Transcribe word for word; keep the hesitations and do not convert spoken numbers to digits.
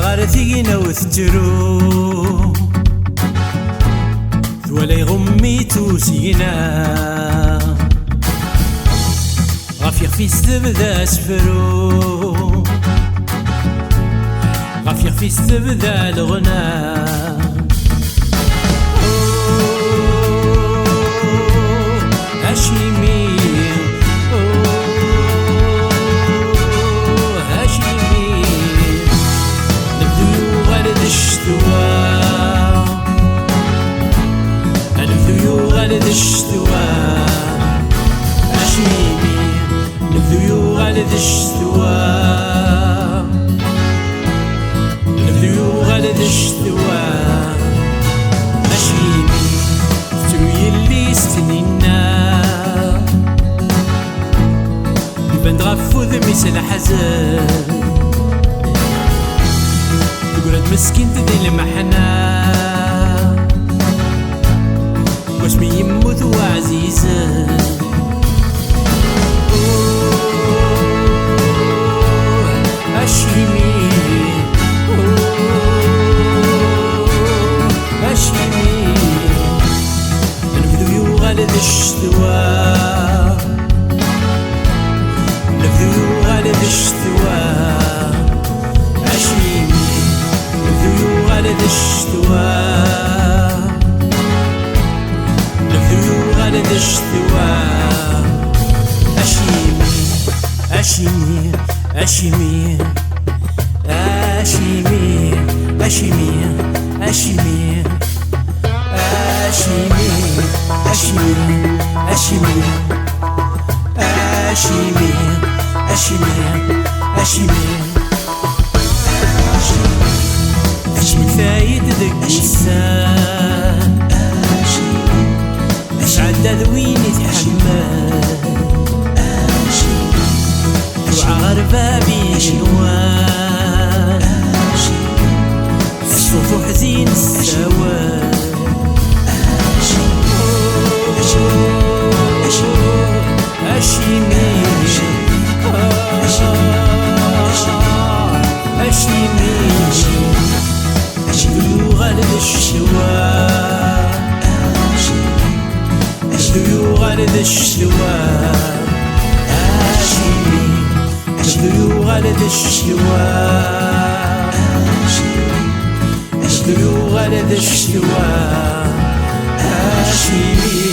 Ar tiginaw tettru, twala iɣummi-tt usigna. Ɣef yixef-is tebda asefru, ɣef yixef-is tebda leɣna. Oh, acimi, oh, acimi, anebdu yuɣal d ccetwa, anebdu yuɣal d ccetwa, acimi, anebdu yuɣal d ccetwa. Lebdu yuɣal d ccetwa, acimi tettru yelli-s Tninna. Iban-d ɣef wudem-is leḥzen, tegra-d meskint di lmeḥna. Wasmi yemmut waɛzizen. Oh, acimi, oh, acimi, anebdu yuɣal d ccetwa, anebdu yuɣal d ccetwa, acimi, anebdu yuɣal d ccetwa. Lebdu yuɣal d ccetwa, acimi, acimi, acimi, acimi, acimi, acimi, acimi, acimi, acimi, acimi, acimi, acimi. Acmi tayet deg ussan, sɛedda d win i tḥemmel. Tuɛa ɣer bab igenwan, s ṣṣut uḥzin s ssawal. Acimi, acimi, acimi, yuɣal d ccetwa, yuɣal d ccetwa, acimi, yuɣal d ccetwa, yuɣal d ccetwa, acimi.